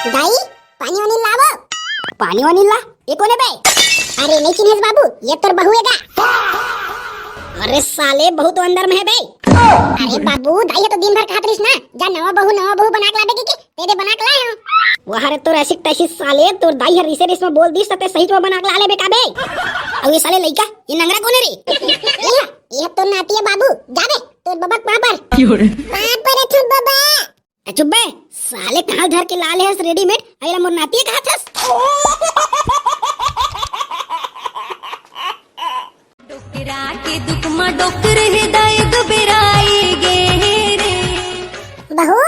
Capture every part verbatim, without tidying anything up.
दाई, पानी वानी लावो। पानी वानी ला? ये कोन हे बे? अरे नहीं चिन्हेस बाबू, ये तोर बहू हे गा। अरे साले, बहू तो अंदर में हे बे। अरे बाबू, दाई ह तो दिन भर कहत रहिस ना, जा नवा बहू, नवा बहू बना के लाबे कहिके, ते दे बना के लाए हंव। वाह रे तोर ऐसी तैसी साले, तोर दाई हर रिसे रिस में बोल दिस त ते सही में बना के ला लेबे का बे? अउ ये साले लइका, ये नंगरा कोन हे रे? ये, ये तोर नाती हे बाबू, जा बे, तोर बबा के पाँव पर। पाँव पर रे तोर बबा। ए, चुप बे, साले कहाँ धर के ला ले हस रेडीमेड, अइला मोर नाती कहत हस। डोकरा के दुख म डोकर हे दाई दुबेराए गे हे रे। बहू,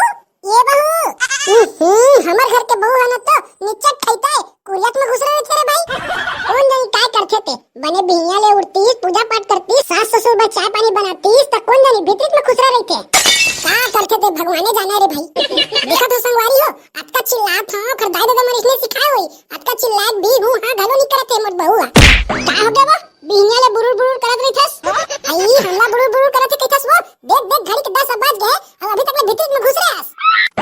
ये बहू। हम्म, हमर घर के बहू हे ना तो निच्चट खइता हे, कुरियत में घुसरा रहिथे रे भाई। कोन जानी काय करथे ते, बने बिहनिया ले उठतीस, पूजा पाठ करतीस, सास ससुर बर चाय पानी बनातीस, त कोन जानी भीतरी में खुसरा रहिथे। का करथे ते भगवाने जाने रे भाई। देखत हो संगवारी हो, अतका चिल्लात हंव, ओखर दाई ददा मन इसने सिखाए होही, अतका चिल्लात भी हूँ, हाँ घलो नी करत हे मोर बहू हा। का हो गे वो? बिहनिया ले बुरुर बुरुर करत रहिथस। आई, हमला बुरुर बुरुर करत हे कहिथस वो। देख, देख, घड़ी के दस बज गे, अउ अभी तक ले भीतरी में घुसरे हस।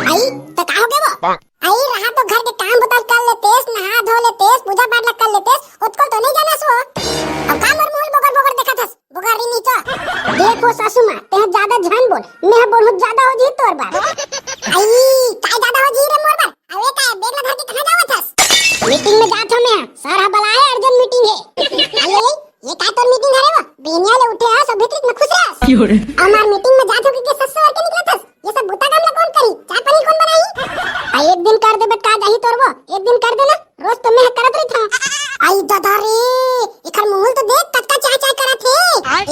आई, त का हो गे वो? आई रहा तो घर के काम बुता कर लेतेस, नहा धो लेतेस, पूजा पाठ ला कर लेतेस, ओतको तो नहीं जानस वो। अब का मोर मुंह बोगर बोगर देखत हस, बोगर री नीचो। देखो सासू माँ, तेह ज्यादा झन बोल, मैं बोलूँ ज्यादा हो जी तोर बर। आई, काय ज्यादा हो जी रे मोर बर? अबे का बैग ला धर के कहाँ जावत हस? मीटिंग में जात हंव मैं, सर हा बलाए, अर्जेंट मीटिंग हे। आई, आई, ये काय तोर मीटिंग हरे वो? बिहनिया ले उठे हस, अउ भीतरी में खुसरे हस। हमार मीटिंग में जात हंव कहिके सस सवर के निकलत हस। ये सब बुता काम ला कोन करही? चाय पानी कोन बनाही? आ, एक दिन कर देबे का जाही तोर वो? एक दिन कर देना, रोज तो मैं करत रहिथंव। आई ददा रे, एखर मुंह तो देख, कतका चाय चाय करत हे।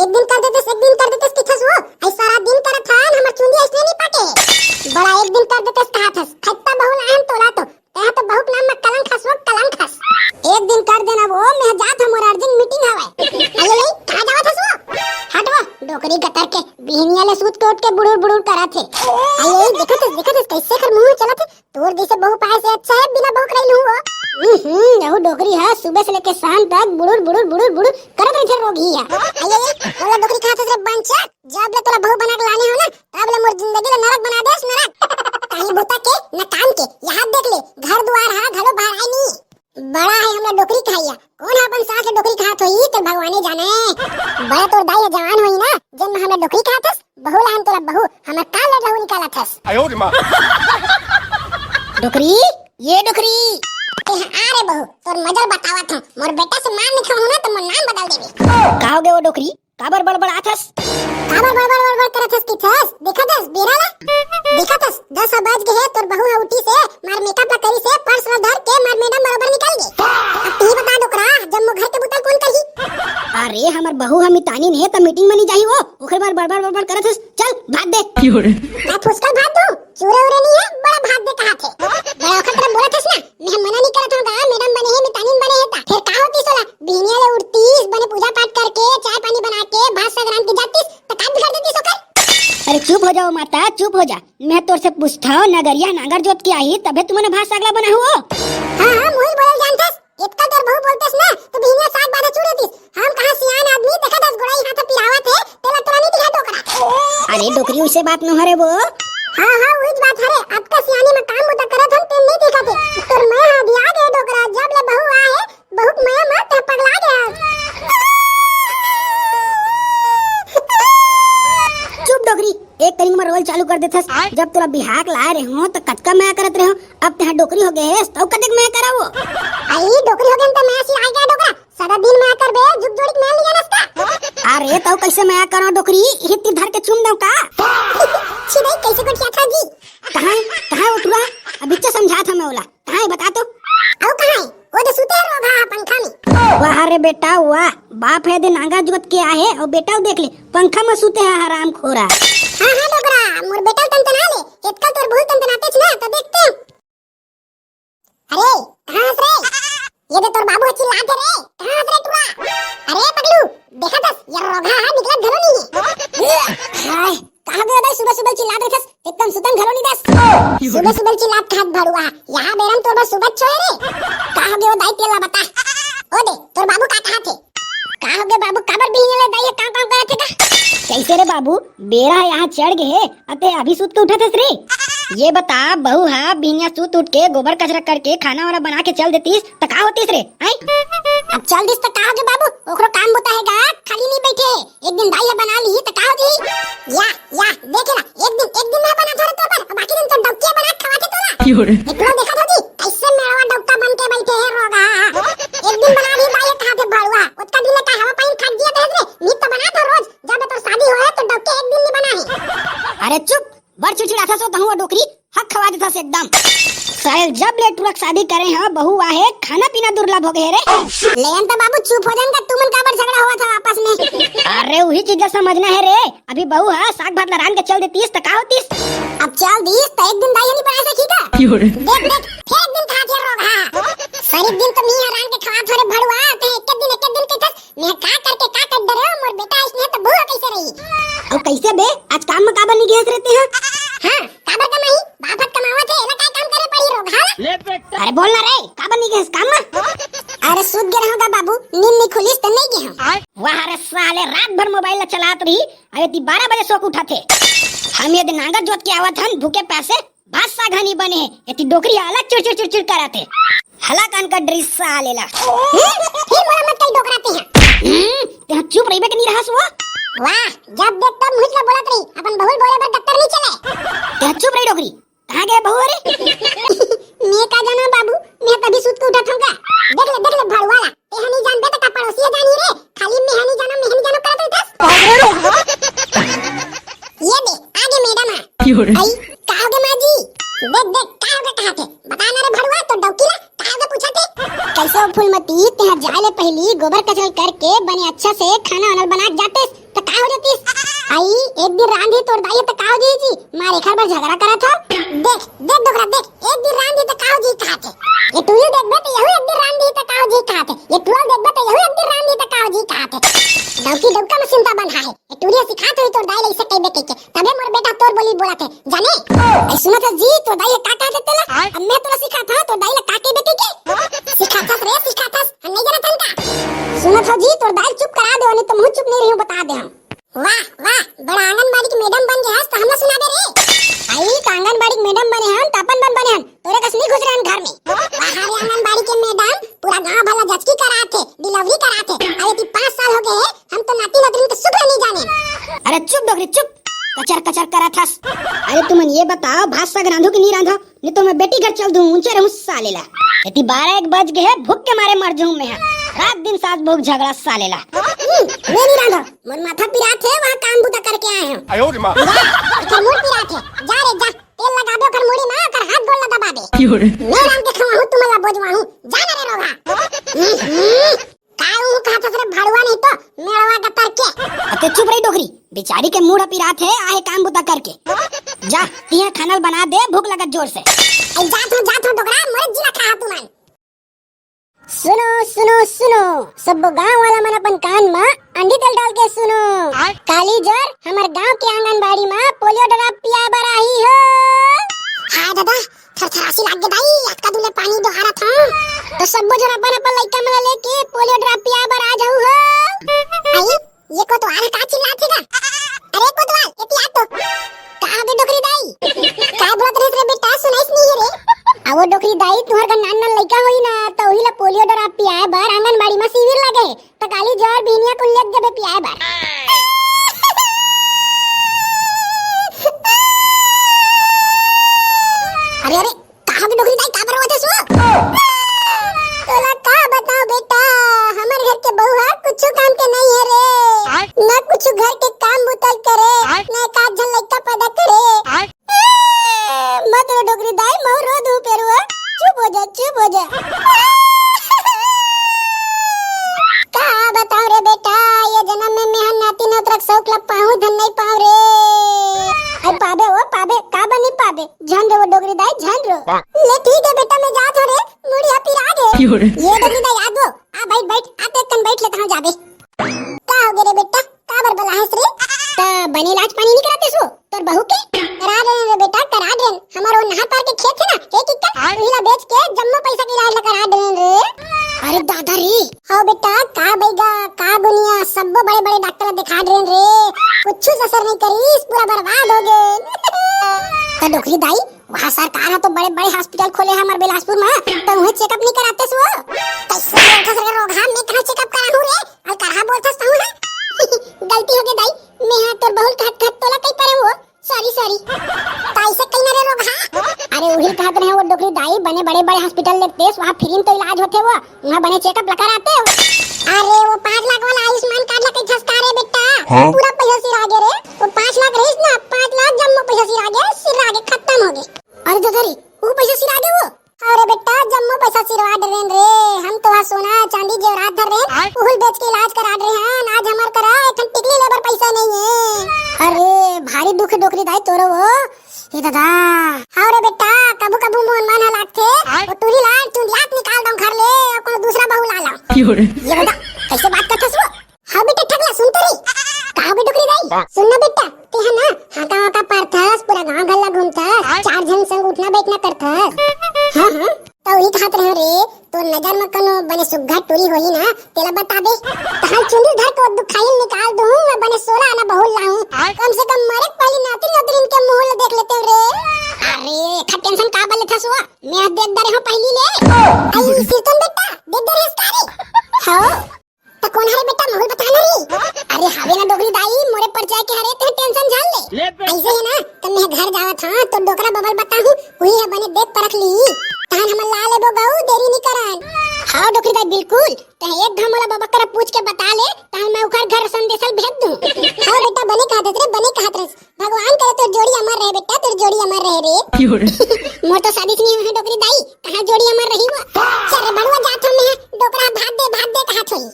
एक दिन कर देतेस, एक दिन कर देतेस कहिथस वो। आई सारा दिन करत हन, हमर चुंदी अइसने नी पाके। बड़ा एक दिन कर देतेस कहत हस। खत्ता बहू लायन तोला तो। तेहा तो बहू के नाम में कलंक हस वो, कलंक हस। एक दिन कर देना वो, मैं जात हंव, मोर अर्जेंट मीटिंग हवय। अरे ले, कहाँ जावत हस वो? हट वो, डोकरी गतर के, बिहनिया ले सूत के उठ के बुड़ुर बुड़ुर करत हे। अरे देखत हस, देखत हस, कइसे एखर मुंह चलत हे। तोर जइसे बहू पाए से अच्छा हे, बिना बहू के रहि लूं वो। हम्म, यहू डोकरी ह सुबह से लेके शाम तक बुड़ुर बुड़ुर बुड़ुर बुड़ुर करत रहिथे रोगही ह। अरे, ओला डोकरी कहत हस रे बंचर, जब ले तोला बहू बना के लाने हंव ना, तब ले मोर जिंदगी ला नरक बना देस, नरक। कहीं बुता के, न काम के। यहाँ देख ले, घर दुआर हा घलो बहराए नी। बड़ा हे हमला डोकरी कहइया। कोन हा अपन सास ला डोकरी कहत होही, त भगवाने जाने। बड़ा तोर दाई हा जवान होही ना, जेन में हमला डोकरी कहत हस, बहू लाहन तोला बहू, हमर कान ले लहू निकालत हस। डोकरी, ये डोकरी। ए, आ रे बहू, तोर मजा बतावत हंव। मोर बेटा से मार नहीं खाहूं ना, त मोर नाम बदल देबे। का हो गे वो डोकरी? काबर बड़बड़ाथस? काबर बड़बड़ बड़बड़ करत हस कहिथस? देखत हस बेरा ला? देखत हस, दस बज गे हे, तोर बहू ह उठिस हे, मार मेकअप ला करिस हे, पर्स ला धर के मार मैडम बरोबर निकल गे। अब तहीं बता डोकरा, जब मोर घर के बुता कोन करही? अरे हमर बहू ह मितानिन हे त मीटिंग म नी जाही वो, ओखर बर बड़बड़ बड़बड़ करत हस। चल भात दे। का फुसकल भात दूं? चूरा उरा नी हे, बड़ा भात दे कहत हे। बड़ा ओखर तरफ बोलत हस ना, मैं मना नी करत हंव गा, मैडम बने हे, मितानिन बने हे त। फेर का होतिस ओला? बिहनिया ले उठतिस, बने पूजा पाठ करके, चाय पानी बना के, भात साग रांध के जातिस, त का बिगड़ देतिस ओकर? अरे चुप हो जाओ माता, चुप हो जा। मैं तोर से पूछथंव, नगरिया नांगर जोत के आही, तभे तुमन भात साग ला बनाहू। हाँ, हाँ, मुही बोलल जानथस। एतका तोर बहू बोलतेस ना, त बिहनिया साग बांधे चुड़ होतिस। हम कहाँ सियान आदमी, देखत हस गोड़ई हाथ पिरावत हे, तेला तोला नहीं दिखा डोकरा। अरे डोकरी, उसे बात नो हरे वो। हाँ, हाँ, उहीच बात हरे। अतका सियानी में काम बुता करत हन, तेन नहीं दिखत हे। तोर मैं हा दिया गे डोकरा, जब ले बहू आए हे, बहू के मया म ते पगला गे। चुप डोकरी, एक तरीक में रोल चालू कर देथस। जब तोला बिहाक लाए रहे हो, त कतका मया करत रहे हो, अब तेहा डोकरी हो गे हेस, तब कतेक मया करावो? आई, डोकरी हो गे त मया सिराय गे डोकरा। सारा दिन मया करबे, जुग जोड़ी के मया लिया नस्ता। अरे, तब कैसे मया करो डोकरी? हित धर के चूम दो का? छिदई कैसे गोठिया था जी? कहाँ, कहाँ वो टुरा? अभी तो समझा था मैं ओला। कहाँ है बता तो? अउ कहाँ है? वो तो सुते है रोगहा पंखा में। वाह रे बेटा वाह, बाप है दे नांगा जुगत के आहे, अउ बेटा देख ले, पंखा में सुते है हराम खोरा। हाँ, हाँ डोकरा, मोर बेटा तनतना ले, एतका तोर बहू तनतनातेच ना, त देखते हैं। अरे, कहाँ हस रे? ये दे तोर बाबू ह चिल्लात हे रे, कहाँ हस रे टुरा? अरे पगलू, देखत हस, ये रोगहा हा निकलत घलो नहीं है। हाय, कहाँ गयो दाई, सुबह सुबह चिल्लात रहिथस, एकदम सुतन घलो नहीं दस। सुबह सुबह चिल्लात खात भड़ुआ, यहाँ बेरम तोर बर सुबह छोए रे। कहाँ गयो दाई, तेला बता। ओ दे, तोर बाबू का कहत हे? का हो गे बाबू, काबर बिहनिया ले दाई हे, काम काम करत हे का? कैसे रे बाबू, बेरा ह यहाँ चढ़ गे हे, अते अभी सुत के उठत हस रे? ये बता, बहू हा बिहनिया सूत उठ के गोबर कचरा करके खाना वाना बना के चल देतीस त का होतीस रे, हैं? अब चल दिस त का होगे बाबू, ओकरो काम बुता हे गा, खाली नहीं बैठे। एक दिन दाई ह बना ली त का हो जी? या, या, देखे ला, एक दिन, एक दिन मैं बना धरे तो पर, बाकी दिन तो डौकिया बना खवाथे तोला। क्यों रे? इतना देखा था जी, कैसे मेड़वा डौका बन के बैठे है रोगा। एक दिन बना दी दाई खाथे भड़ुआ, ओतका दिन ले का हवा पानी खा गया दे रे, नी तो बना था रोज, जब तोर शादी होए तो डौके एक दिन नहीं बना है। अरे चुप, बड़ चिड़चिड़ाथस ओ तहूँ ओ डोकरी, हक खवा देथस एकदम। साले जब ले टुरा के शादी करे ह, बहू आहे, खाना पीना दुर्लभ हो गए रे। लेन तो बाबू चुप हो जाएगा, तुमन काबर झगड़ा हुआ था आपस में? अरे उही चीज ला समझना है रे, अभी बहू हा साग भात ला रांध के चल देतीस त का होतीस? अब चल दीस त एक दिन दाई नहीं बना सकी का? क्यों रे? देख देख, फिर एक दिन खा के रोग हा। सर एक दिन तो मी हा रांध के खवा थोड़े भड़ुआ, ते एक दिन एक दिन के मैं का करके का कर डरे हो, मोर बेटा अइसने त बहू कैसे रही? अउ कैसे बे? आज काम में काबर नहीं गए रहते हैं? हाँ, काबर कमाई? बाप हत कमावत है, एला काय काम करे पड़ी रोगहा? अरे बोल ना रे, काबर नहीं गए काम में? अरे सूत गए रहूंगा बाबू, नींद नहीं खुलिस त नहीं गए हम। वाह रे साले, रात भर मोबाइल ला चलात रही, अरे ती बारह बजे सो के उठा थे। हम ये दिन नांगर जोत के आवत हन भूखे प्यासे, भात साग ह नी बने हे, एती डोकरी ह अलग चिड़चिड़ चिड़चिड़ करत हे। हला कान का ड्रेस साले ला। हम्म, फिर मोला मत कही डोकरा ते ह। हम्म, ते ह चुप रहिबे के नी रहस वो। वाह, जब देख तब मुंह ला बोलत रही, अपन बहुल बोले बर दफ्तर नहीं चले। ते ह चुप रही डोकरी, कहाँ गए बहू रे? मैं का जाना बाबू, मैं तभी सुत के उठा था का। देख ले, देख ले भड़वाला, ते ह नी जानबे त का पड़ोसी ह जानी रे, खाली मैं ह नी जाना, मैं ह नी जाना करत रहिथस। ये दे, आगे मैडम आ। क्यों रे? आई, का होगे माँ जी? देख, देख, का होगे कहा थे? बता ना रे भड़वा, तो डौकी ला, का होगे पूछा थे? कैसे हो फूलमती, तेहा जाए ले पहली गोबर कचरा करके बने अच्छा से खाना वाना बना के जाते, त का हो जातीस? आई, एक दिन रांधी तोर दाई त का हो जाई जी? मारे घर बर झगड़ा करत हो? देख, देख डोकरा, देख, एक दिन रांधी त का हो जी कहा थे? ये टुरी देखबे त यहू एक दिन रांधी त का हो जी कहा थे? ये टुरा देखबे त यहू एक दिन रांधी त का हो जी कहा थे? डौकी डौका में सिंता बंधा है। ए टुरिया सिखात होही तोर दाई ल अइसे कहिबे कहिके, तभे मोर बेटा तोर बोली बोलत हे, जाने? ए सुनत हस जी, तोर दाई ह का कहत हे तेला? अब मैं तोला सिखात हंव, तोर दाई ल का कहिबे कहिके? सिखात हस रे, सिखात हस, हम नइ जानत हन का? सुनत हस जी, तोर दाई ल चुप करा दे, नहीं तो मुंह चुप नइ रही, बता दे हम। वाह, वाह, बड़ा आंगनबाड़ी के मैडम बन गे हस, त हमला सुना दे रे। आई, त आंगनबाड़ी के मैडम बने हन, त अपन बन बने हन। तोरे कस नहीं घुस रहे घर में। वाह रे आंगनबाड़ी के मैडम, पूरा गांव भला जचकी करात हे, डिलीवरी करात हे। अरे ती पाँच साल हो गए हे, हम तो नाती नतनी के सुख नहीं जाने। अरे चुप डोकरी चुप, कचर कचर करत हस। अरे तुमन ये बताओ, भात साग रांधो कि नहीं रांधो? नहीं तो मैं बेटी घर चल दूं, ऊंचे रहूं साले ला। एती बारह एक बज गए हे, भूख के मारे मर जाऊं मैं। रात दिन सास बहू झगड़ा साले ला। हम्म, मैं नहीं रांधो, मोर माथा पिरात हे, वहाँ काम बूता करके आए हंव। आयो रे माँ। जा, एकर मुंह पिरात हे, जा रे जा। तेल लगाबे ओकर मुड़ी मा, ओकर हाथ गोड़ ला दबाबे। क्यों रे? मैं रांध के खवाहूं, तुमन ला बोजवाहूं। जा ना रे रोगहा। हम्म, हम्म। का ऊ कहत हस रे भड़ुआ, नहीं तो मेड़वा के तरके। अते चुप रही डोकरी, बिचारी के मूड़ पिरात हे, आहे काम बुता करके। जा, तिहा खाना बना दे, भूख लगत जोर से। ए, जात हंव, जात हंव डोकरा, मोरे जिला खा तुमन। सुनो, सुनो, सुनो, सब्बो गांव वाला मन अपन कान म अंडी तेल डाल के सुनो। आय। काली जोर हमर गांव के आंगनबाड़ी म पोलियो ड्रॉप पिया बर आही हो। हाय दादा, थरथरासी लाग गे दाई, अतका दूर ले पानी डोहारत हंव। तो सब्बो झन अपन अपन लइका मन ला लेके पोलियो ड्रॉप पिया बर आ जाहू हो। आई, ये कोतवाल का चिल्लात हे गा? अरे कोतवाल, एती आ तो। का होगे डोकरी दाई? का बोलत रहिस रे बेटा, सुनाइस नहीं रे? आवो डोकरी दाई, तुहर घर नान नान लइका होही ना, त उही ला पोलियो ड्रॉप पियाए बर आंगनबाड़ी म शिविर लगे हे, त काली जोर बिहनिया कुन लेग जबे पियाए बर। अरे, अरे, का होगे डोकरी दाई, काबर रोवत हस वो? तोला का बताओ बेटा, हमर घर के बहू ह कुछु काम के नहीं हे रे। आय। न कुछु घर के काम बुतल करे, आय। न एक आध झन लइका पैदा करे। आय। मत रो डोकरी दाई, महू रो दूं फेर वो। चुप हो जा, चुप हो जा। का बताओ रे बेटा, ये जनम में मेहन नाती नोतरक सौख ला पाहूं धन नहीं पाओ रे। अरे पाबे वो पाबे, काबर नहीं पाबे? झन रो वो डोकरी दाई, झन रो। ले ठीक हे बेटा, मैं जात हंव रे, मुड़ी ह पिरा गे। क्यों रे? ये डोकरी दाई, आ गो, आ बैठ, बैठ, आ तो एक कन बैठ लेत हंव जाबे। का होगे रे बेटा, काबर बलाहेस रे? त बने इलाज पानी नहीं करातेस वो, तोर बहू के? करा डरेन रे बेटा, करा डरेन। हमर वो नहर पार के खेत हे ना, एक एकड़, उही ला बेच के जम्मो पैसा के इलाज ला करा डरेन रे। अरे दादा रे। हव बेटा, का बैगा, का गुनिया, सब्बो बड़े बड़े डॉक्टर ला देखा डरेन रे, कुछु असर नहीं करिस, पूरा बर्बाद हो गे। त डोकरी दाई, सरकार ह तो बड़े-बड़े hospital खोले हे हमर बिलासपुर म, त उहें checkup नइ करातेस वो। कइसे बोलथस रे रोगहा, मैं कहाँ checkup कराहूँ रे? अलकरहा बोलथस तहूँ ह। गलती होगे दाई, मैं ह तोर बहू ल कहत-कहत तोला कहि परेंव वो। Sorry, sorry। त अइसे कहि ना रे रोगहा। अरे उही ल कहत रहेंव वो डोकरी दाई, बने बड़े-बड़े hospital लेगतेस, वहाँ free म तो इलाज होथे वो। उहाँ बने checkup ला करातेव। अरे वो पाँच लाख वाला आयुष्मान card ला कइथस का रे बेटा? हाँ? पूरा पइसा सिरागे रे। वो पाँच लाख रहिस ना, पाँच लाख जम्मो पइसा सिरागे, सिरागे, खतम होगे। अरे ददा रे, वो पइसा सिरागे वो? अरे बेटा, जम्मो पइसा सिरवा डरेन रे। हम तो आज सोना, चांदी, जेवरात धर रहेन, आय। उहू ल बेच के इलाज करा डरेन। आज हमर करा एक ठन टिकली ले बर पइसा नइ हे। अरे भारी दुख हे डोकरी दाई तोरो वो। ए ददा। हव रे बेटा, कभू-कभू मोर मन ह लागथे, आय। वो टूरी ला चुंदियात निकाल दंव घर ले, अउ कोनो दूसरा बहू ला लांव। क्यों रे? ए ददा, कइसे बात करथस वो? हव बेटा ठकला, सुन तो रे। का बे डोकरी दाई? सुन ना बेटा, तेहा ना हाका-वाका पारथस, पूरा गांव घर ला घूमथस, आय। चार झन संग उठना-बइठना करथस। हाँ, हाँ। त उही कहत रहेंव रे, तोर नजर म कोनो बने सुग्घर टूरी होही ना, तेला बताबे। तहां चुंदी धर के ओ दुखाही ल निकाल दूहूं, मैं बने सोला आना बहू ल लाहूं। आय। कम से कम मरे के पहिली नातिन-नतरिन के मुंह ल देख लेतेंव रे। अरे, एखर tension का बर लेथस वो? मैं देख डरे हंव पहिली ले। आई, सिरतोन बेटा, देख डरे हस का रे? हव। त कोन हरे बेटा, महू ल बता ना रे। अरे हवे ना डोकरी दाई, मोरे परिचय के हरे, तें tension झन ले। ले बे- अइसे हे ना, त मैं घर जावत हंव, त डोकरा बबा ल बताहूं, उही ह बने देख परख लिही। तहन हमन ला लेबो गऊ, देरी नी करन। हव डोकरी दाई, बिल्कुल। तें एक घांव मोला बबा करा पूछ के बता ले, तहन मैं ओकर घर संदेश ल भेज दूं। हव बेटा, बने कहत हस रे, बने कहत हस। भगवान करे तोर जोड़ी अमर रहे बेटा, तोर जोड़ी अमर रहे रे। क्यों रे? मोर तो शादी नी होय हे डोकरी दाई, कहां जोड़ी अमर रही वो? चल रे बड़ुआ, जात हंव मैं, डोकरा भात दे, भात दे कहत होही।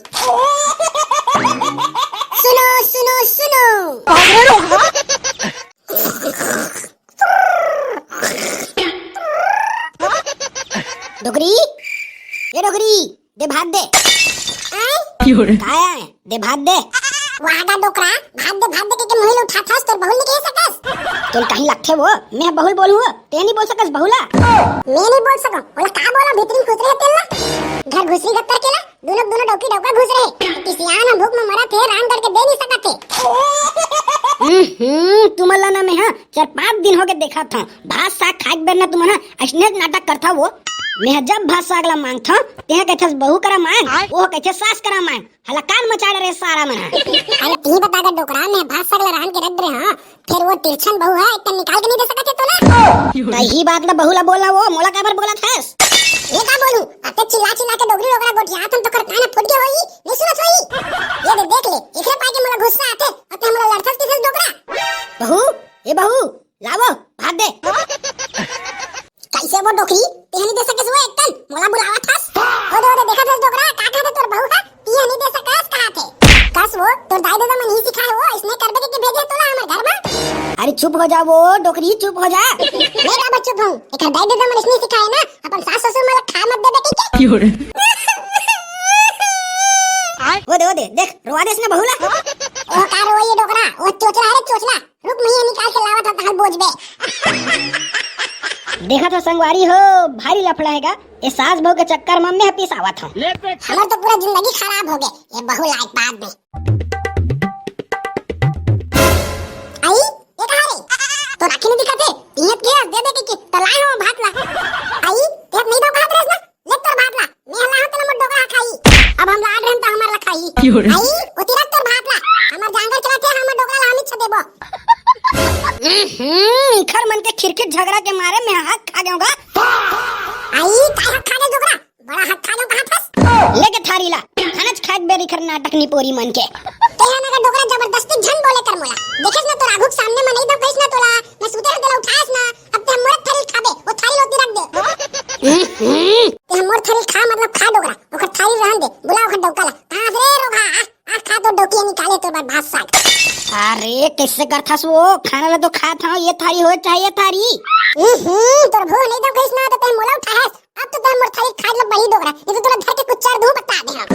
सुनो, सुनो, सुनो। डोकरी, ए डोकरी, दे भात दे। आय? क्यों रे? काय आय? दे भात दे। वाह गा डोकरा, भात दे, भात दे कहिके मुही ल उठाथस, तोर बहू ल नइ कहि सकस? तोला कहीं लगथे वो, मैं बहू ल बोलहूं, तें नइ बोल सकस बहू ला? मैं नइ बोल सकंव, ओला का बोलंव, भीतरी म खुसरे हे तेला। घर घुसरी गत्तर के ला, दूनों, दूनों डौकी डौका घुसरे हे। कि सियान ह भूख म मरत हे, रांध गढ़ के दे नइ सकत हे। हम्म, तुमन ला ना मैं ह चार पांच दिन होगे देखत हंव, भात साग खाए के बेर ना तुमन ह अइसने नाटक करथव वो। मैं ह जब भात साग ला मांगथंव, तें ह कहिथस बहू करा मांग, आय। वो ह कहिथे सास करा मांग। हलाकान मचा डरे सारा मन ह। अरे तहीं बता गा डोकरा, मैं भात साग ला रांध के रख डरे हंव, फेर वो तिरछन बहू ह एक ठन निकाल के नइ दे सकत हे तोला? त इही बात ला बहू ला बोलना वो, मोला काबर बोलत हस? मैं का बोलहूं? अते चिल्ला चिल्ला के डोकरी डोकरा गोठियात हंव, तोकर कान ह फूट गे होही, नइ सुनत होही। ये दे देख ले, एकरे पाय के मोला गुस्सा आथे, अते मोला लड़थस किसे डोकरा? बहू, ए बहू, लावो, भात दे। कइसे वो डोकरी? तें ह नइ दे सकस वो एक ठन? मोला बुलावत हस? ओ दे, ओ दे, देखत हस डोकरा, का कहत हे तोर बहू ह? तें ह नइ दे सकस कहत हे। कस वो, तोर दाई ददा मन नइ सिखाए वो, अइसने करबे कहिके भेजे हे तोला हमर घर म? अरे चुप हो जा वो, डोकरी चुप हो जा। मैं काबर चुप हंव? एकर दाई ददा मन अइसने सिखाए ना, अपन सास ससुर मन ला खाए मत देबे कहिके। क्यों रे? ओ दे, ओ दे, देख, रोवा देस ना बहू ला। ओ का रोवय ये डोकरा, ओ चोचला हरे चोचला। रुक, मैं ये निकाल के लावत हंव, तहां बोझबे। देखत हो संगवारी हो, भारी लफड़ा हे गा। ये सास बहू के चक्कर म मैं ह पिसावत हंव। हमर तो पूरा जिंदगी खराब होगे, ये बहू ला एक बाद में। आई, ये कहां रे? तोर आंखी नइ दिखत हे? पियत के दे दे के, के, त लाए हंव भात ला। आई, तें ह नइ दंव कहत रहेस ना? ले तोर भात ला, मैं ह लाहूं तेला मोर डोकरा ह खाही। अब हम लाड रहेन त हमर ला खाही। क्यों रे? आई, ओती रख तोर भात ला, हमर जांगर चलत हे, हमर डोकरा ला हम इच्छा देबो। हम्म, इखर मन के खिरखिर झगड़ा के मारे मैं हक खा गेंव गा। आई, काय हक खा गे डोकरा? बड़ा हक खा गेंव कहत हस? लेके थारी ला, खानाच खाए के बेर इखर नाटक निपोरी मन के। तें ह ना गा डोकरा जबरदस्ती झन बोले कर मोला। देखेस ना तोर आघू के सामने म नइ दंव कहिस ना तोला, मैं सूते रहेंव तेला उठाएस ना, अब तें ह मोरे थारी ल खाबे, वो थारी ल ओती रख दे। हम्म, तें ह मोर थारी ल खा, मतलब खा डोकरा, ओकर थारी रहन दे, बुला ओकर डौका ला। कहां हस रे रोगहा? आ, आ खा तो डौकी निकाले तोर बर भात साग। अरे, कइसे करथस वो? खाना ला तो खात हंव, ये थारी हो चाहे ये थारी। हम्म, तोर बहू नइ दंव कहिस ना, त तें मोला उठाएस। अब तो तें मोर थारी ल खा ले बही डोकरा, नइ तो तोला धर के कुचर दूं, बता दे हंव।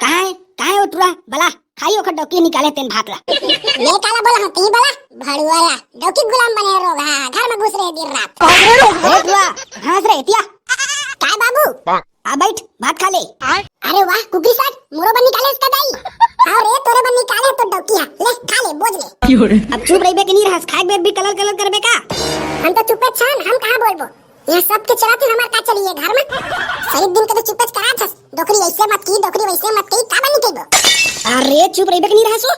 कहां हे? कहां हे वो टूरा? बला। खाही ओकर डौकी निकाले तेन भात ला। मैं काला बोला हूं, तहीं बोला, भड़ुआ ला। डौकी गुलाम बने हे रोगहा, घर म घुस रहे दिन रात। ए टुरा, हंस रे, एतिया। काय बाबू? आ बैठ, भात खा ले। अरे वाह, कुकरी साग, मोरो बर निकाले इसका दाई। हाँ रे, तोरे बर निकाले तो डौकी हा। ले, खा ले, बोझ ले। अब चुप रहिबे कि नहीं रहस? खाए के बेर भी कलर कलर करबे का? हम तो चुपे छन, हम कहाँ बोलबो? यहाँ सबके चलत हे, हमार का चली ये घर में? सही दिन के तो चुपे करात हस। डोकरी ऐसे मत की, डोकरी वैसे मत की, का बनी कहिबो? अरे चुप रहिबे कि नहीं रहस वो?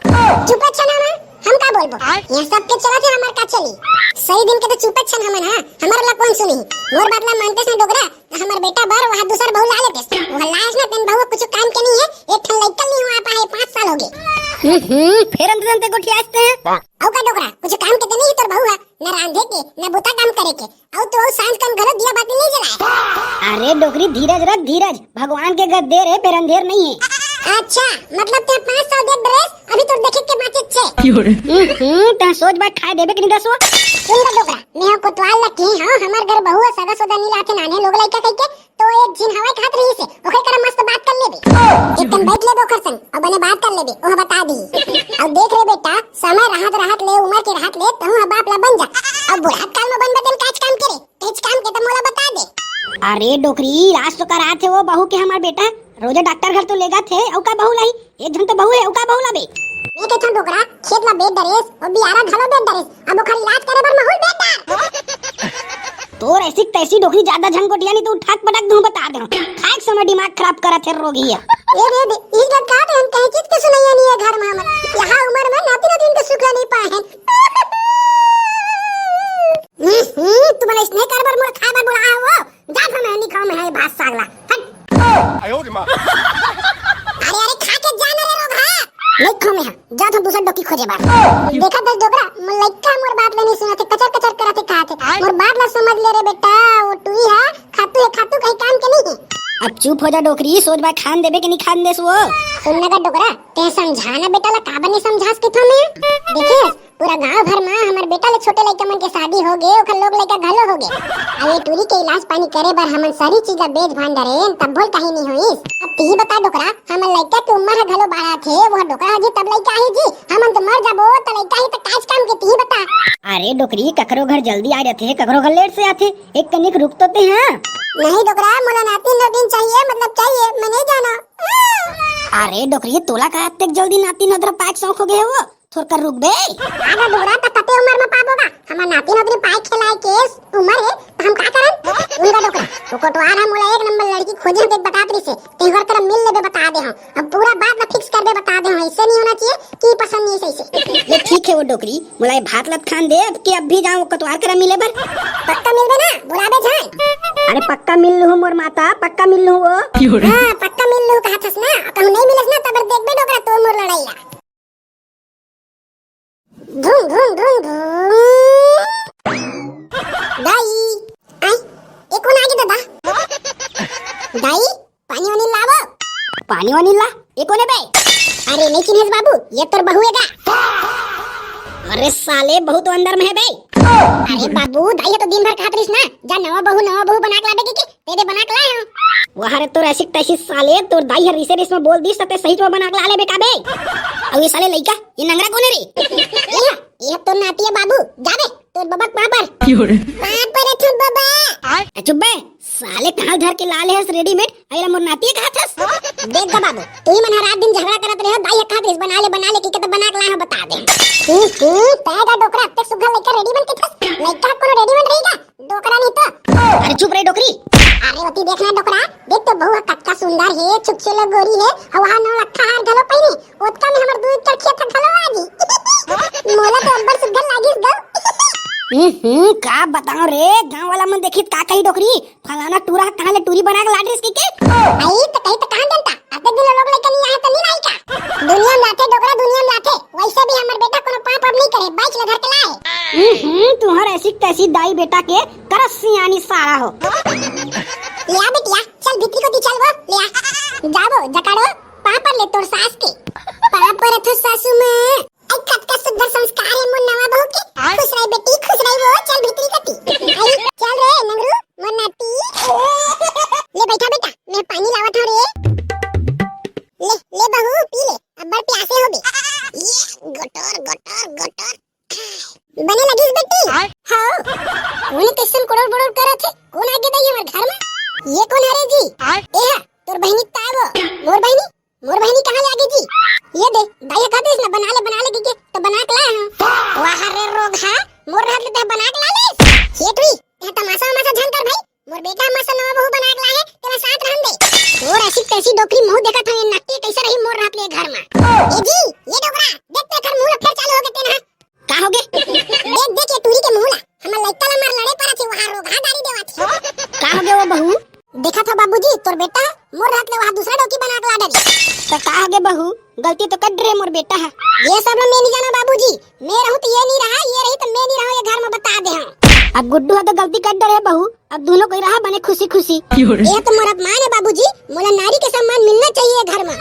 चुपे छन हम, हम का बोलबो? आय। यहाँ सबके चलत हे, हमार का चली? सही दिन के तो चुपे छन हमन, हाँ? हमार ला कौन सुनी? मोर बात ला मानते से डोकरा, हमार बेटा बर वहाँ दूसर बहू ला लेते। वहाँ लायस ना, तेन बहू कुछ काम के नहीं है, एक ठन लइका नहीं हुआ पाए, पाँच साल हो गए। हम्म, फिर अंत अंत गोठियाते हैं। अउ का डोकरा, कुछ काम के तो नहीं है तोर बहू है, न रांधे के, न बुता काम करे के। अउ तो अउ सांझ कन घलो दिया बाती नहीं जलाए। अरे डोकरी, धीरज रख, धीरज। भगवान के गद्दे रे, फिर अंधेर नहीं है। अच्छा, मतलब ते पाँच साल देख ड्रेस, अभी तो देखे के बात छे। हम्म, ते सोझ बात खाए देबे कि नहीं दसो? सुन रे डोकरा, मैं हो कोतवाल लकी, हाँ, हमार घर बहू है, सगा सोदा नहीं लाथे नाने लोग लइका कहिके, तो एक झिन हवाई खात रही से, ओकर करा मस्त बात कर लेबे। एक दिन बैठ लेबे ओकर संग, और बने बात कर लेबे, ओह बता दी। अब देख रे बेटा, समय रहत रहत ले, उम्र के रहत ले, तहूँ ह बाप ला बन जा। अब बुढ़ात काल में बनबे तेन काज काम करे, कहिच काम के त मोला बता दे। अरे डोकरी, इलाज तो करात हे वो बहू के हमार बेटा, रोजे डॉक्टर घर तो लेगत हे, अउ का बहू लाही? एक झन तो बहू हे, अउ का बहू लाबे? मैं कहथन डोकरा, खेत ला बेच डरेस, अउ बियारा घलो बेच डरेस, अब ओखर इलाज करे बर महूल बेच डार। तोर ऐसी तैसी डोकरी ज्यादा झन गोठिया नहीं तो उठाक पटक दूं, बता दे। खाए के समय दिमाग खराब करत हे रोगी है। ए रे दे, इस बात का तो हम कहीं चीज के सुनैया नहीं है घर में हमर। यहाँ उम्र में नाती नातिन के सुख नहीं पाए हैं। हम्म, हम्म, तू बने इसने कर बर मोर खाए बर बुलाया हो। जा तो मैं नहीं खाऊं, मैं है भात सागला। हट। अरे, अरे, खा के जा ना रे रोगहा। नहीं खाऊं मैं, जा तो दूसर डोकी खोजे बार। देखा दस डोकरा, मोर लइका मोर बात ले नहीं सुनत हे, कचर कचर करत हे, खात हे। मोर बात ला समझ ले रे बेटा, वो टुई है, खातू है, खातू कहीं काम के नहीं है। अब चुप हो जा डोकरी, सोझ बात खान देबे कि नहीं खान देस वो? सुन ना गा डोकरा, ते समझा ना बेटा ला, काबर नहीं समझास के थो मैं? देखिस, पूरा गांव भर में हमर बेटा ले छोटे लइका मन के शादी हो गे, ओखर लोग लइका घलो हो गे। अब ये टूरी के इलाज पानी करे बर हमन सारी चीज ला बेच भान डरेन, तब बोल कहीं नहीं होइस। अब तिही बता डोकरा, हमर लइका के उम्र ह घलो बाढ़त हे, वो डोकरा ह जी तब लइका आही जी, हमन तो मर जाबो त लइका ही त काज काम के, तिही बता। अरे डोकरी, ककरो घर जल्दी आ जाथे, ककरो घर लेट से आथे, एक कनिक रुक तो ते, हाँ। नहीं डोकरा, मोला नातिन नोतिन चाहिए, मतलब चाहिए, मैं नहीं जाना। अरे डोकरी, तोला का अतेक जल्दी नातिन नोतरा पाए के शौक हो गए हो? थोरका रुक बे। आगा डोकरा, त कते उम्र में पाबो गा? हमर नातिन नोतरी पाए खेलाए के उम्र हे, त हम का करन? उनका डोकरा, वो कोटवार हम मोला एक नंबर लड़की खोजे, हम देख बतात रही से, तेहर करा मिल लेबे बता दे हम। अब पूरा बात ला फिक्स करबे बता दे हम, ऐसे नहीं होना चाहिए कि पसंद नहीं है सही से। ये ठीक है वो डोकरी, मोला ये भात लत खान दे, अब के अब भी जाऊं कोटवार करा मिले बर। पक्का मिलबे ना, बुलाबे झन। अरे पक्का मिल लूं मोर माता, पक्का मिल लूं वो। हाँ, पक्का मिल लूं कहा थस ना, कहूं नहीं मिलस ना, तब देखबे डोकरा तोर मोर लड़ाई ला। धूम, धूम, धूम, धूम। दाई, आई, ए कोन आगे दादा? दाई, पानी वानी लावो। पानी वानी ला, ए कोन हे बे? अरे, नहीं चिन्हेस बाबू, ये तोर बहू हे गा। अरे साले, बहू तो अंदर में हे बे। अरे बाबू, दाई ह तो दिन भर कहत रहिस ना, जा नवा बहू, नवा बहू बना के लाबे के, के? दे दे, बना के लाए हंव। वाह रे, तोर ऐसी तैसी साले, तोर दाई हर रिसे रिस में बोल दिस, त ते सही में बना के ला लेबे का बे? अउ ये साले लइका, ये नंगरा कोन हे रे? ये, ये तोर नाती हे बाबू, जा बे, तोर बबा के पाँव पर। पाँव पर अथन बबा। ए, चुप बे, साले कहाँ धर के ला ले हस रेडीमेड, अइला मोर नाती हे कहा थस? देख गा बाबू, तुही मन ह रात दिन झगड़ा करत रहे हो, दाई ह कहा थस बना ले, बना ले, कहिके त बना के लाए हंव, बता दे। हम्म, हम्म, तैं गा डोकरा, अतेक सुग्घर लइका रेडीमेड के थस, लइका कोनो रेडीमेड रही गा? डोकरा नहीं तो। अरे चुप रे डोकरी। अरे ओती देख ना डोकरा, देख तो बहू ह कतका सुंदर हे, छुक छुला गोरी हे, अउ वहाँ नौलखा हार घलो पहिने, ओतका में हमर दू एकड़ खेत ह घलो आ जी। मोला तो अब्बड़ सुग्घर लागिस गा। हम्म, हम्म, का बताओ रे, गांव वाला मन देखी त का कही डोकरी, फलाना टूरा कहाँ ले टूरी बना के लाडिस कहिके। आई त कही त कहाँ जनता, अतेक दिन लोग लइका नहीं आए त नहीं लाई का? दुनिया में लाथे डोकरा, दुनिया में लाथे। वैसे भी हमर बेटा कोनो पाप वाप नहीं करे, बाइक ले धर के लाए। हम्म, तुम्हार ऐसी तैसी दाई बेटा के करस सियानी सारा हो। ले आ बिटिया, चल भीतरी कोती चल वो, ले आ। जाबो, जकाड़ो, पाँव पर ले तोर सास के। पाँव पर अथो सासू माँ। आई कतका सुग्घर संस्कार हे मोर नवा बहू के। खुश रह बेटी, खुश रह वो, चल भीतरी कोती। आई, चल रे नंगरू, मोर नाती। ले बैठा बेटा, मैं पानी लावत हूँ रे। ले, ले बहू, पी ले, अब्बड़ प्यासे होबे। ये गोटोर, गोटोर, गोटोर। बने लगिस बेटी? हाँ। कोन कइसन कुड़ुर बुड़ुर करत हे? कोन आगे दाई हमर घर में? ये कोन हरे जी? ए हा, तोर बहिनी ताय वो। मोर बहिनी? मोर बहिनी कहाँ ले आगे जी? ये दे, दाई ह कहत रहिस ना, बना ले, बना ले। बहू बना के लाए, तेला साथ रहन दे। तोर ऐसी तैसी डोकरी मुंह देखत हवे, नक्की कैसे रही मोर रहत ले घर में। ए जी, ये डोकरा, देख ते घर मुंह फेर चालू हो गए तेन ह। का होगे? देख, देख ये टूरी के मुंह ला। हमर लइका ला मार लड़े पर थे, वहां रोगहा गाड़ी देवत हे। का होगे वो बहू? देखा था बाबूजी, तोर बेटा मोर रहत ले वहां दूसरा डोकी बना के ला डरी। तो का होगे बहू? गलती तो कर डरे मोर बेटा ह। ये सब ला मैं नहीं जाना बाबूजी, मैं रहूं तो ये नहीं रहा, ये रही तो मैं नहीं रहा, ये घर में बता दे हम। अब गुड्डू ह तो गलती कर डरे बहू, अब दोनों कोई रहा बने खुशी खुशी। ये तो मोर अपमान है बाबूजी, मोला नारी के सम्मान मिलना चाहिए घर में।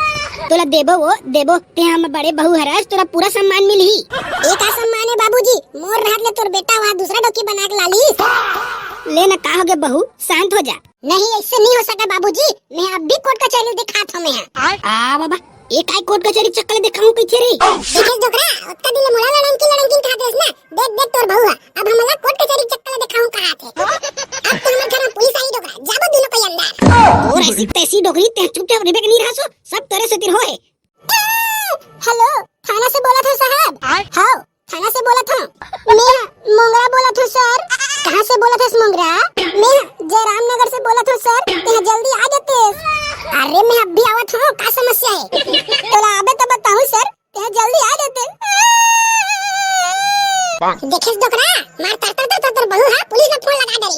तोला देबो वो देबो, ते हम बड़े बहू हरस, तोला पूरा सम्मान मिलही। एक आ सम्मान है बाबूजी, मोर रहत ले तोर बेटा वहाँ दूसरा डोकी बना के लालिस। ले ना, का होगे बहू, शांत हो जा। नहीं, ऐसे नहीं हो सके बाबूजी, मैं अब भी कोर्ट कचहरी दिखात हूँ मैं। आ बाबा, ये काय कोर्ट कचहरी चक्कर दिखाऊं कइथे रे? देखेस डोकरा, ओतका दिन ले मोला लड़नकी लड़नकी कहा देस ना। देख देख तोर बहू ह, अब हमला कोर्ट कचहरी चक्कर दिखाऊं कहा थे। अब तो हमर घर में पुलिस आई डोकरा, जाबो दोनों कोई अंदर। तोर ऐसी तैसी डोकरी, ते चुपचाप रेबे के नहीं रहसो, सब तोरे सेतिर होए। हेलो, थाना से बोलत हो साहब? हाँ, थाना से बोलत हो। मैं मोंगरा बोलत हूँ सर। कहाँ से बोलत हस मोंगरा? मैं जयराम नगर से बोलत हूँ सर, यहाँ जल्दी आ जाते। अरे मैं अब भी आवत हूँ, का समस्या है? तोला आबे तो बताऊँ सर, यहाँ जल्दी आ जाते। देखेस डोकरा, मार तर तर तर तर बहू हा, पुलिस में फोन लगा दे।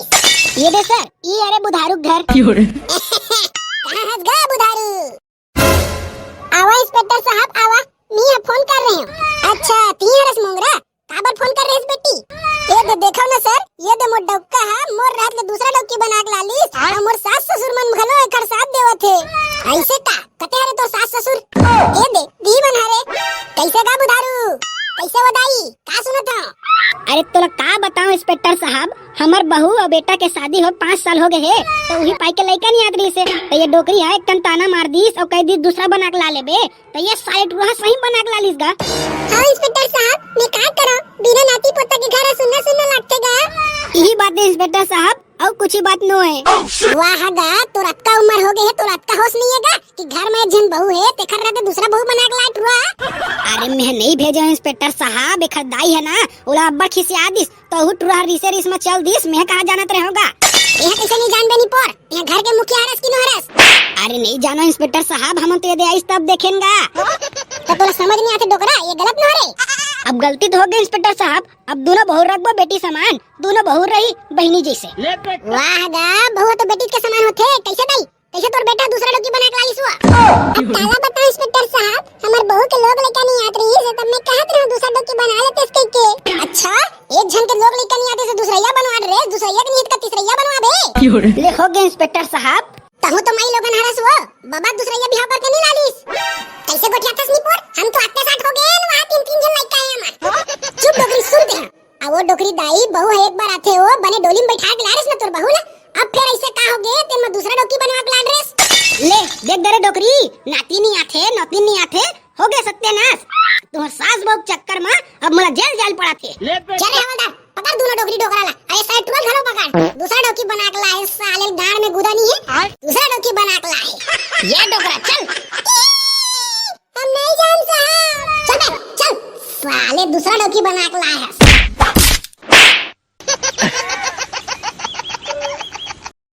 ये दे सर, ये अरे बुधारू घर। कहाँ हस गा बुधारू? आवा इंस्पेक्टर साहब, आवा, मी ह फोन कर रहे हो। अच्छा, ती हरस मोंगरा, काबर फोन कर रहे बेटी? ये दे देखो ना सर, ये दे मोर डौका है, मोर रात ले दूसरा डौकी बना के लालिस, और मोर सास ससुर मन घलो एकर साथ देवत हे। ऐसे का? कते हरे तोर सास ससुर? ये दे, दी मन हरे। कैसे गा बुधारू? कैसे वो दाई? का सुनत हो? अरे तोला का बताऊं इंस्पेक्टर साहब, हमर बहू और बेटा के शादी हो पाँच साल हो गए हे, तो वही पाई के लइका नहीं आत रहिस हे, तो ये डोकरी है एक ठन ताना मार दीस और कह दीस दूसरा बना के ला लेबे, तो ये साले टुरा सही बना के ला लीस गा। हाँ इंस्पेक्टर साहब, मैं का करा, बिना नाती पोता के घर सुन्ना सुन्ना लगथे गा। यही बात है इंस्पेक्टर साहब, और कुछ ही बात नो है। वाह गा, तोर अतका उम्र हो गए है, तोर अतका होश नहीं है गा कि घर में एक झन बहू है, तेखर रहते दूसरा बहू बना के ला टुरा। अरे मैं नहीं भेजे हूँ इंस्पेक्टर साहब, एखर दाई है ना, ओला अब्बड़ खिसिया दिस, तो हु टुरा रिसे रिस में चल दिस, मैं कहाँ जानत रहे होगा। यह कैसे नहीं जानबे नी पोर, यह घर के मुखिया हरस कि नो हरस? अरे नहीं जानो इंस्पेक्टर साहब, हम तो ये दे आइस तब देखेन गा। तो तोला समझ नहीं आते डोकरा, ये गलत नो हरे? अब गलती तो हो गई इंस्पेक्टर साहब, अब दोनों बहू रखबो बेटी समान, दोनों बहू रही बहिनी जैसे। वाह गा, बहू तो बेटी के समान होथे, कैसे दाई? कैसे तोर बेटा दूसरा डोकी बना के लालिस हुआ? अब काला बताओ इंस्पेक्टर साहब, हमर बहू के लोग लइका नहीं आत रहिस हे, तब मैं कहत रहूं दूसरा डोकी बना लेते इसके के। अच्छा, एक झन के लोग लइका नहीं आते से दूसरैया बनवा रे, दूसरैया के नहीं का तीसरैया बनवा बे। ले हो गए इंस्पेक्टर साहब। तहु तो माई लोगन हरस वो, बाबा दूसरैया बिहाव करके नहीं लालिस। कैसे गोठिया थस निपुर? हम तो आते साथ हो गए, वहाँ तीन तीन झन लइका है हमार। चुप डोकरी, सुनते हैं। आ वो डोकरी दाई, बहू ह एक बार आथे ओ, बने डोली में बैठा के लारेस ना तोर बहू ला। अब फेर ऐसे का हो गे, तेन म दूसरा डोकी बनवा के लान रेस। ले, देख दे रे डोकरी, नाती नहीं आथे, नौती नहीं आथे, हो गे सत्यानाश। तोहर सास बहू के चक्कर म अब मोला जेल जाए ल पड़ाथे। ले बे। चल रे हवलदार, पकड़ दूनो डोकरी डोकरा ला। अरे साले टुरा घलो पकड़। दूसरा डोकी बना के लाए, साले गाड़ में गुदा नहीं है। आय। दूसरा डोकी बना के लाए। ये डोकरा, चल। हम नहीं जान साहब। चल बे, चल। साले दूसरा डोकी बना के लाए है।